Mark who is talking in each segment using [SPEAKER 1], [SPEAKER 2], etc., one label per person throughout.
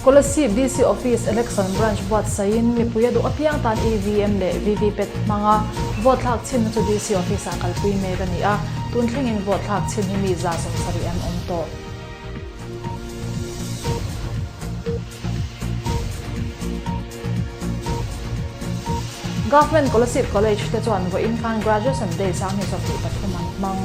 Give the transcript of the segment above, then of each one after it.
[SPEAKER 1] Kolasib DC Office Election Branch buatsaihin mipui a duh apiang tan EVM leh VVPAT hmanga vote thlak chhinna chu DC Office-ah kalpui mek a ni a, tun thlengin vote thlak chhin hi mi 70 an awm tawh. Government Kolasib College te chuan vawiin khan Graduation Day 2023 an hmang.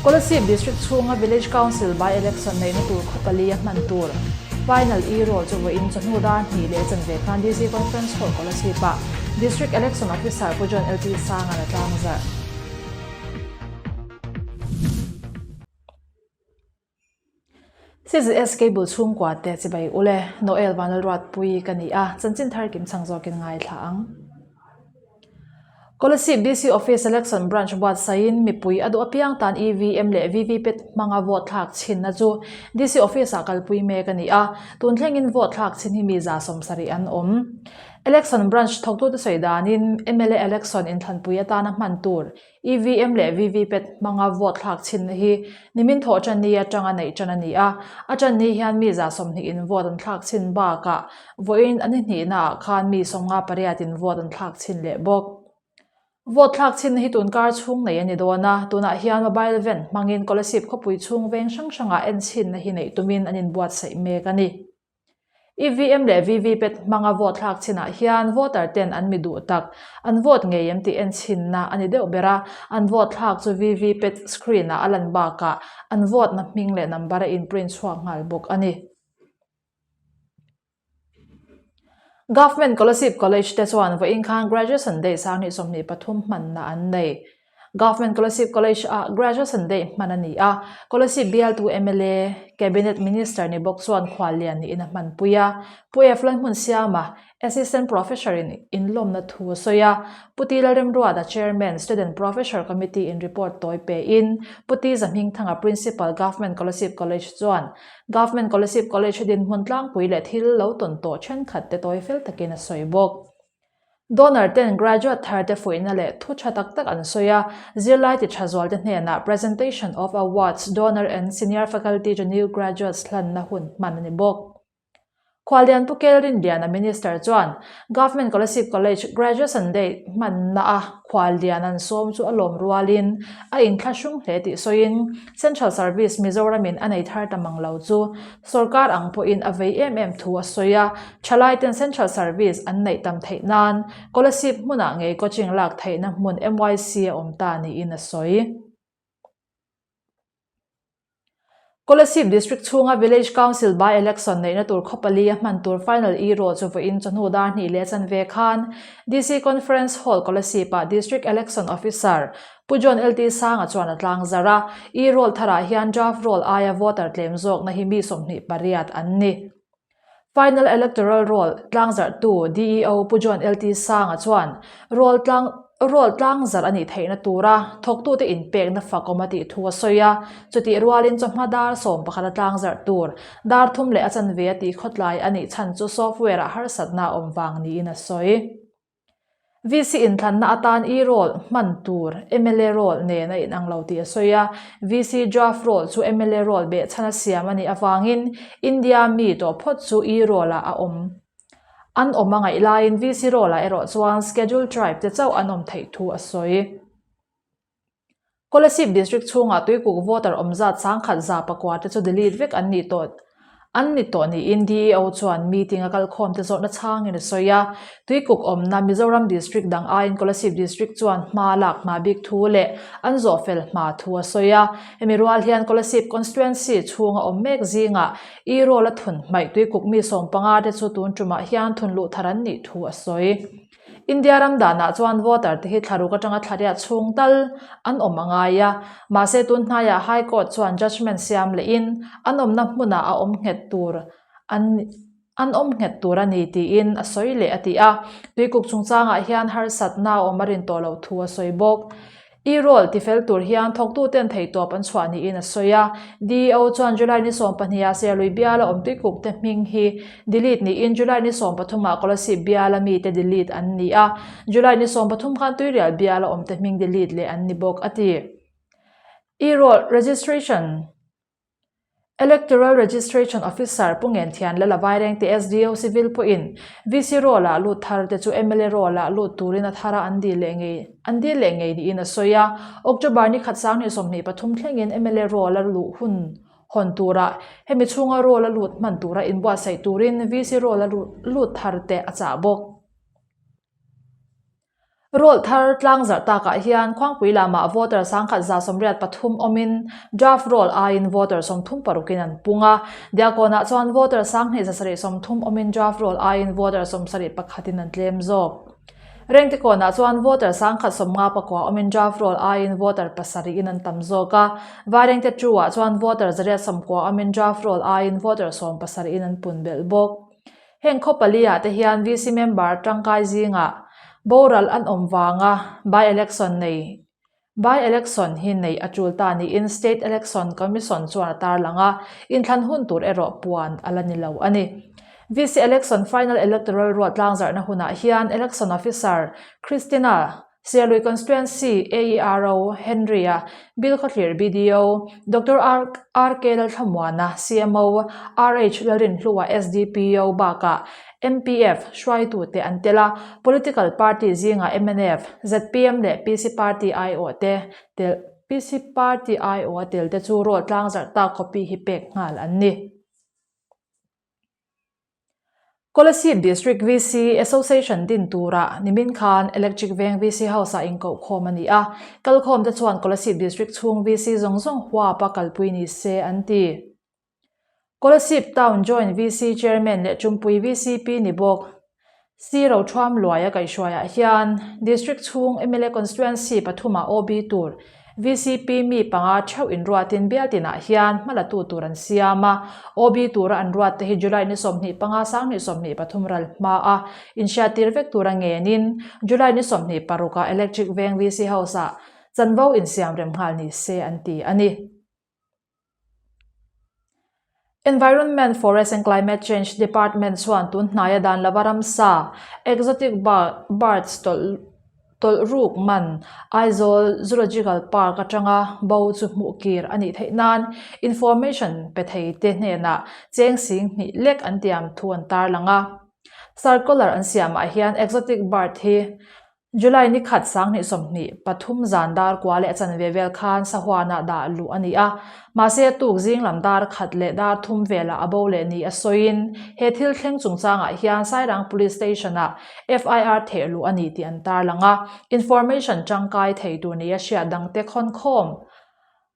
[SPEAKER 1] Kolasib District chhunga Village Council by-election neihna tur khaw pali a hman tur Final e-roll chu vawiin chawhnu dar hnih leh chanve khan DC Conference Hall Kolasib-ah District Election Officer Pu John LT Sangan a tlangzarh. CZS Cable chhungkua te chibai ule Noel Vanlalruatpui ka ni a, chanchin thar kim chang zawkin ngaithla ang. Kolasib DC Office Election Branch buatsaihin mipui a duh apiang tan EVM leh VVPAT hmanga vote thlak chhinna chu DC Office-ah kalpui mek a ni a, tun thlengin vote thlak chhin hi mi 70 an awm. Election Branch thawktute sawi danin mla Election inthlanpui atana hman tur EVM leh VVPAT hmanga vote thlak chhinna hi nimin thawh tan ni atanga neih tan a ni a, a tan ni hian mi 20 in vote an thlak chhin bakah vawiin a ni hnihnaah khan mi 58 in vote an thlak chhin leh bawk. Vote thlak chhinna hi tun kar chhung nei a ni dawn a, tunah hian mobile van hmangin Kolasib khawpui chhung veng hrang hrangah en chhinna hi neih tumin an inbuatsaih mek a ni. EVM leh VVPAT hmanga vote thlak chinah hian voter ten an mi duh tak, an vote ngei em tih en chhinna a ni deuh ber a, an vote thlak chu VVPAT screen ah a lan bakah an vote na hming leh number a in print chhuak nghal bawk a ni. Government Kolasib College te chuan vawiin khan Graduation Day 2023 hmanna an nei. Government Kolasib College ah Graduation Day hman a ni a, Kolasib bialtu mla, Cabinet Minister ni bawk chuan khuallian niin a hmanpui a. Pu F. Lalhmunsiama, Assistant Professor in inlawmna thu a sawi a, Pu T. Lalremruata, Chairman, Student Professor Committee in report tawi pe in, Pu T. Zahmingthanga, Principal, Government Kolasib College chuan Government Kolasib College dinhmun tlangpui leh thil lo tawn tawh thenkhat te tawi fel takin a sawi bawk. Donor ten graduate thar te fuihna leh thu tha tak tak an sawi a, zirlai ti tha zual te hnenah Presentation of Awards, Donor and Senior Faculty to New Graduates hlanna hun hman a ni bawk. Khuallian Pu Kel Rinliana Minister chuan Government Kolasib College Graduation Day hmanna a khuallian an sawm chu a lawm rualin a inthlahrung hle tih sawiin Central Service Mizoramin a nei thar ta mang lo chu Sorkar ang pawhin a vei em em thu a sawi a, thalaiten Central Service an neih tam theih nan Kolasib hmunah ngei coaching lak theihna hmun MYC a awm ta niin a sawi. Kolasib District chhunga Village Council by-election neihna tur khaw pali a hman tur final e-roll chu vawiin chawhnu dar hnih leh chanve khan DC Conference Hall Kolasib-ah District Election Officer Pu John LT Sanga chuan a tlang zar a, e-roll tharah hian draft roll aia voter tlem zawkna hi mi 28 an ni. Final Electoral Roll tlangzarhtu DEO Pu John LT Sanga chuan roll tlang roll tlangzarh a nih theihna tura thawktute inpekna fakawm a tih thu a sawi a, chutih rualin chawhma dar 11 a tlangzarh tur dar thum leh a chanve a tih khawtlai a nih chhan chu software-ah harsatna a awm vang niin a sawi. VC inthlanna atan e-roll hman tur mla roll nen a inang lo tih a sawi a, VC draft roll chu mla roll behchhan a siam a nih avangin India mi tawh phawt chu e-roll ah a awm an awm a ngaih laiin VC roll ah erawh chuan schedule tribe te chauh an awm theih thu a sawi. Kolasib District chhungah tuikuk voter awm zat 1160 te chu delete vek an nih tawh an ni tawh niin DEO chuan meeting a kalkhawm te zawhna chhangin a sawi a. Tuikuk awmna Mizoram District dang aiin Kolasib District chuan hma lak hma bik thu leh an zawh fel hma thu a sawi a. Hemi rual hian Kolasib Constituency chhunga awm mek zingah e-roll a thun hmaih tuikuk mi 15 te chu tun tumah hian thun luh thar an nih thu a sawi. India ram danah chuan voter te hi thlaruk atanga thlariat chhung tal an awm a ngai a, mahse tun hnaiah High Court chuan judgement siam lehin an awmna hmunah a awm nghet tur an an awm nghet tur a ni tiin a sawi leh a ti a, tuikuk chungchangah hian harsatna a awm a rin tawh loh thu a sawi bawk. E-roll tifel tur hian thawktuten theihtawp an chhuah niin a sawi a. DEO chuan July ni sawmpahniha Serlui biala awmtuikuk te hming hi delete niin July ni sawmpathumah Kolasib biala mite delete an ni a. July ni 13 khan Tuirial biala awmte hming delete leh an ni bawk, a ti. E-roll registration. Electoral Registration Officer Pu Ngenthian Lala Vairengte SDO Civil pawhin VC roll-ah lut thar te chu mla roll-ah lut turin a thara an dil leh ngei an dil leh ngei niin a sawi a. October ni khat 2023 thlengin mla roll-a luh hun hawn turah hemi chhunga roll-a lut hman tura inbuatsaih turin VC roll-a lut thar te a chah bawk. Roll thar tlang zarh takah hian Khuangpui lamah voter 1183 awmin draft roll aiin voter 36 in an pung a. Diakawnah chuan voter 2730 awmin draft roll aiin voter 71 in an tlem zawk. Rengtikawnah chuan voter 1059 awmin draft roll aiin voter 7 in an tam zawk a. Vairengte Two-ah chuan voter 190 awmin draft roll aiin voter 17 in an pun belh bawk. Heng khaw pali-ah te hian VC member tangkai zingah boral an awm vanga by-election nei by-election hi neih a tul ta niin State Election Commission chuan a tarlang a, inthlan hun tur erawh puan a la ni lo a ni. VC Election Final Electoral ruat tlangzarhna hunah hian Election Officer Christina Serlui Constituency AERO Henry-a, Bilkhawthlir BDO, Doctor RK Lalthlamuana, CMO, RH Lalrinhlua SDPO bakah MPF hruaitute an tel a, political party zingah mnf, zpm leh PC party aiawh te tel PC party aiawha tel te chu roll tlangzarh tak copy hi pek nghal an ni. Kolasib District VC Association din turah nimin khan Electric Veng VC House-ah inkohkhawm a ni a, kalkhawmte chuan Kolasib District chhung VC zawng zawng huapa kalpui ni se an ti. Kolasib Town Joint VC Chairman leh Chumpui VCP ni bawk C Rothuam Luaia kaihhruaiah hian District chhung mla Constituency pathumah OB tur VCP mi panga theuh inruatin bial tinah hian hmalatu tur an siam a, OB tura an ruat te hi July ni 25 2023 ral hma a inhriattir vek tura ngenin July ni 26 ah Electric Veng VC House-ah chanvo insiamrem nghal ni se an ti a ni. Environment, Forest and Climate Change Department chuan tun hnaia dan lova ramsa, exotic birds, tawlh tawlh ruk man Aizawl Zoological Park atanga bo chu hmuh kir a nih theih nan information pe thei te hnenah cheng sing hnih lek an tiam thu an tarlang a. Circular an siamah hian exotic bird hi July ni khat 2023 zan dar kua leh a chanve vel khan sahuanah dah luh a ni a, mahse a tuk zing lam dar khat leh dar thum velah a bo leh ni a sawiin he thil thleng chungchangah hian Sairang Police Station-ah FIR theh luh a ni tih an tarlang a, information tangkai thei tur nia hriat dangte khawnkhawm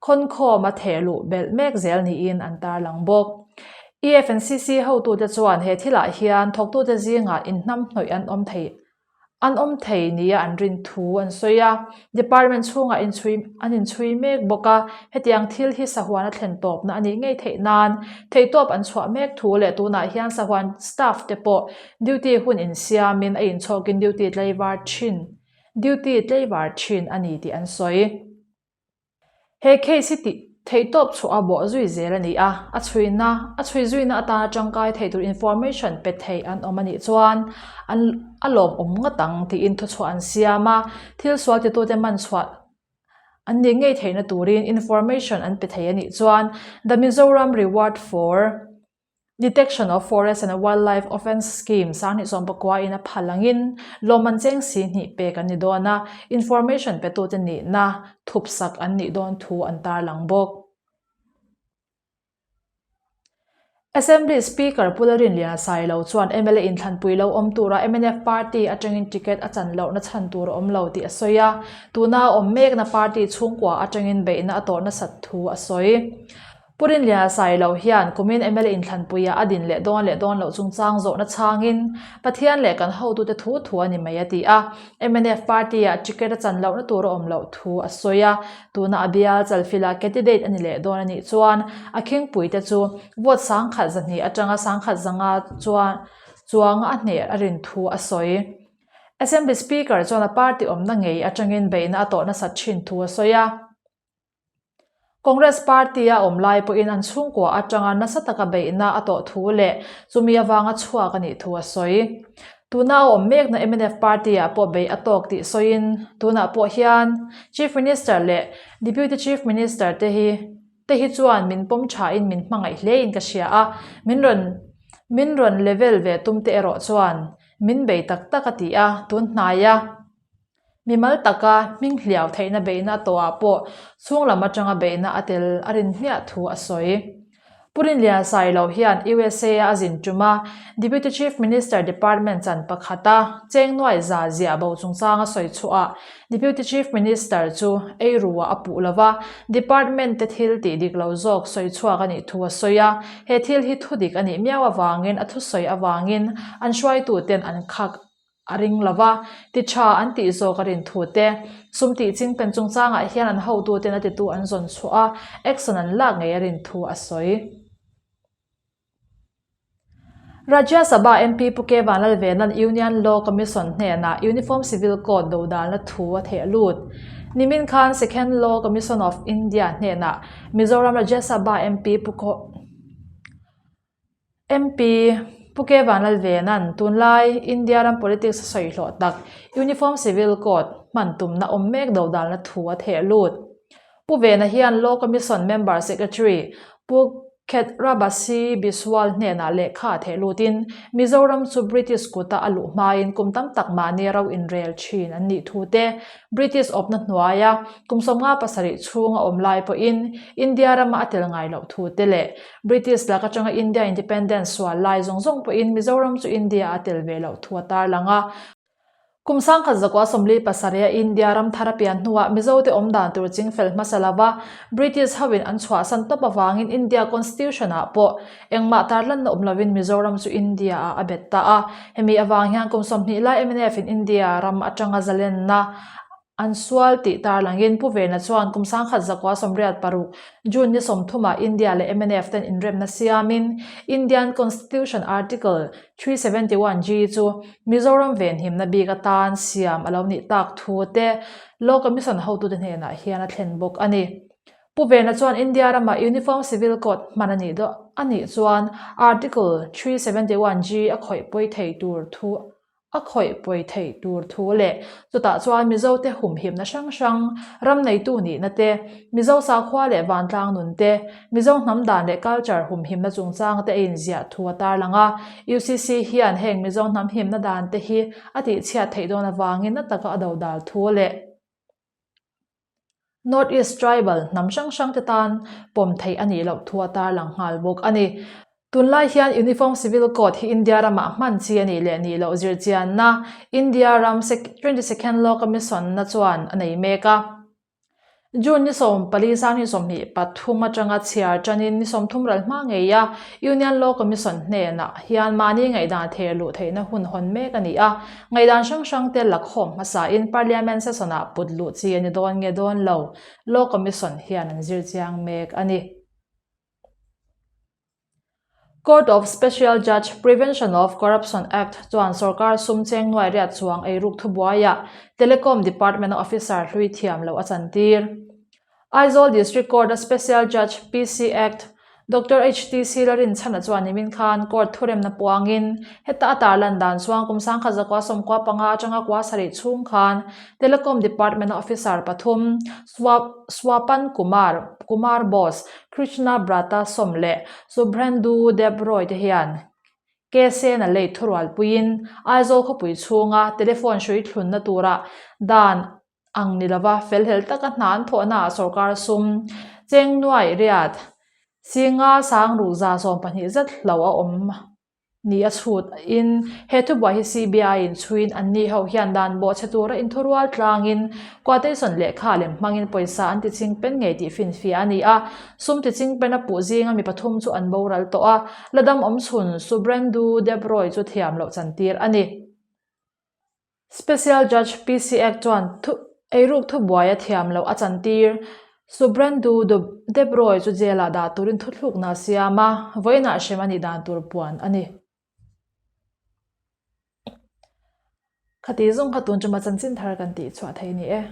[SPEAKER 1] khawnkhawm a theh luh belh mek zel niin an tarlang bawk. EFNCC hotute chuan he thilah hian thawktute zingah inhnamhnawih an awm thei An awm thei nia an rin thu an sawi a, department chhungah inchhui an inchhui mek bawk a, hetiang thil hi sahuan a thlen tawpna a nih ngei theih nan theihtawp an chhuah mek thu leh tunah hian sahuan staff te pawh duty hun insiamin a inchhawkin duty tlaivar thin duty tlaivar thin a ni tih an sawi. He case hi tih theihtawp chhuah a bawh zui zel a ni a, a chhuina a chhui zuina atana tangkai thei tur information pe thei an awm a nih chuan an a lawmawm ngawt ang tiin thuchhuah an siam a, thil sual titute man chhuah an nih ngei theihna turin information an pe thei a nih chuan The Mizoram Reward for Detection of Forest and Wildlife Offence Scheme 2019 in a phal angin lawmman cheng si hnih pek an ni dawn a, information petute nihna thupsak an nih dawn thu an tarlang bawk. Assembly Speaker Pu Lalrinliana Sailo chuan mla inthlanpui lo awm tura mnf party atangin ticket a chan lohna chhan tur a awm lo tih a sawi a, tuna a awm mekna party chhungkua atangin beihna a tawh nasat thu a sawi. Pu Rinliana Sailo hian kumin mla inthlanpuia a din leh dawn leh dawn loh chungchang zawhna chhangin Pathian leh kan hotute thu thu a ni mai a ti a. Mnf party-ah ticket a chan lohna tur a awm loh thu a sawi a. Tuna a bial Chalfila candidate a ni leh dawn a nih chuan a khingpuite chu vote 1200 atanga 1100 chuan chuanga a hneh a rin thu a sawi. Assembly Speaker chuan a party awmna ngei atangin beihna a tawh nasat thin thu a sawi a. Congress party a awm lai pawhin an chhungkua atanga nasa taka beihna a tawh thu leh chumi avanga chhuak a nih thu a sawi. Tuna a awm mekna mnf party ah pawh beih a tawk tih sawiin tunah pawh hian Chief Minister leh Deputy Chief Minister te hi te hi chuan min pawm thain min hmangaih hlein ka hria a, min rawn min rawn level ve tum te erawh chuan min bei tak tak a ti a, tun hnaia Mimal taka hming hliau theihna beihna tawhah pawh chhung lam atanga beihna a tel a rin hmiah thu a sawi. Pu Rinlian Sailo hian USA a a zin tum a, Deputy Chief Minister Department chan pakhata cheng nuai za ziah bo chungchanga sawi chhuah Deputy Chief Minister chu ei ruah a puh lova, Department te thil tih dik lo zawk sawi chhuak a nih thu a sawi a, he thil hi thu dik a nih miau avangin a thusawi avangin an hruaituten an khak a ring lo va, ti tha an tih zawk a rin thu te, sum tih ching pen chungchangah hian an hotuten a titu an zawn chhuah a, action an lak ngei a rin thu a sawi. Rajya Sabha MP Pu K Vanlalvena'n Union Law Commission hnenah Uniform Civil Code dodalna thu a theh lut. Nimin khan Second Law Commission of India hnenah Mizoram Rajya Sabha MP Pu MP Pu K Vanlalvena'n tunlai India ram politics a sawi hlawh tak Uniform Civil Code hman tumna awm mek dodalna thu a theh lut. Pu Vena hian Law Commission Member Secretary Pu Khetrabasi Biswal hnenah lehkha a theh lutin Mizoram chu British kuta a luh hmain kum tam tak mahni ro inrel thin an nih thu te British awpna hnuaia kum 57 chhung a awm lai pawhin India rama a tel ngai loh thu te leh British lak atanga India Independence sual lai zawng zawng pawhin Mizoram chu India a tel ve loh thu a tarlang a. Kum 1947 a India ram thar a pian hnuah Mizote awm dan tur chingfel hmasa lova British hoin an chhuahsan tawp avangin India Constitution ah pawh engmah tarlanna awm lovin Mizoram chu India ah a bet ta a. Hemi avang hian kum 20 lai mnf in India ram atanga zalenna An sual tih tarlangin Pu Vena chuan kum 1986 June ni 30 ah India leh mnf ten inremna siamin Indian Constitution Article 371G chu Mizoram venhimna bik atan siam a lo nih tak thu te Law Commission hotute hnenah hian a thlen bawk a ni. Pu Vena chuan India ramah Uniform Civil Code hman a nih a nih chuan Article 371G a khawih pawi thei tur thu a khawih pawi theih tur thu leh chutah chuan Mizote humhimna hrang hrang, ram neitu nihna te, Mizo sakhua leh vantlang nun te, Mizo hnam dan leh culture humhimna chungchang te a inziah thu a tarlang a. UCC hian heng Mizo hnam himna dan te hi a tihchhiat theih dawn avangin na taka a dodal thu leh North East Tribal hnam hrang hrang te tan pawm theih a nih loh thu a tarlang nghal bawk a ni. Tunlai hian Uniform Civil Code hi India ramah hman chi a nih leh nih loh zirchianna India ram 22nd Law Commission na chuan a nei mek a. June ni 14 2023 atanga chhiar tanin ni 30 ral hma ngei a Union Law Commission hnenah hian mahni ngaihdan theh luh theihna hun hawn mek a ni a. Ngaihdan hrang hrang te la khawm hmasain Parliament session-ah put luh chi a ni dawn nge dawn lo, Law Commission hian an zir chiang mek a ni. Court of Special Judge, Prevention of Corruption Act, chuan sorkar sum cheng nuai riat chuang eiruk thubuaiah Telecom Department-a officer hlui thiam loh a chantir. Aizawl District Court-a Special Judge, PC Act, Doctor HTC Larinchhana chuan nimin khan court thuremna puangin heta a tarlan dan chuan kum 1995 atanga kua sarih chhung khan Telecom Department-a officer pathum Swapan Kumar, Kumar Bose, Krishna Brata Som leh Subhrendu Deb Roy te hian KSN-a lei thurualpuiin Aizawl khawpui chhunga telephone hrui thlunna tura dan ang ni lova felhlel taka hna an thawhnaah sorkar sum cheng nuai riat singa sang ruk 12% zet hlo a awm ni a chhut in he thubuai hi CBI in chhuiin an ni ho hian dan bawhchhe tura inthurual tlangin quotation lehkha lem hmangin pawisa an ti ching pen ngei tih finfiah a ni a, sum ti ching pen a puh zinga mi pathum chu an boral tawh a, la dam awm chhun Subrendu Debroy chu thiam loh chantir a ni. Special Judge PC Act chuan thu eiruk thubuai a thiam loh a chantir. Subrendu Debroy chu jail-ah dah turin thuthlukna a siam a, vawiinah hrem a nih dan tur puan a ni. Khati zawng kha tun chuma chanchin thar kan tih chhuah thei ni e.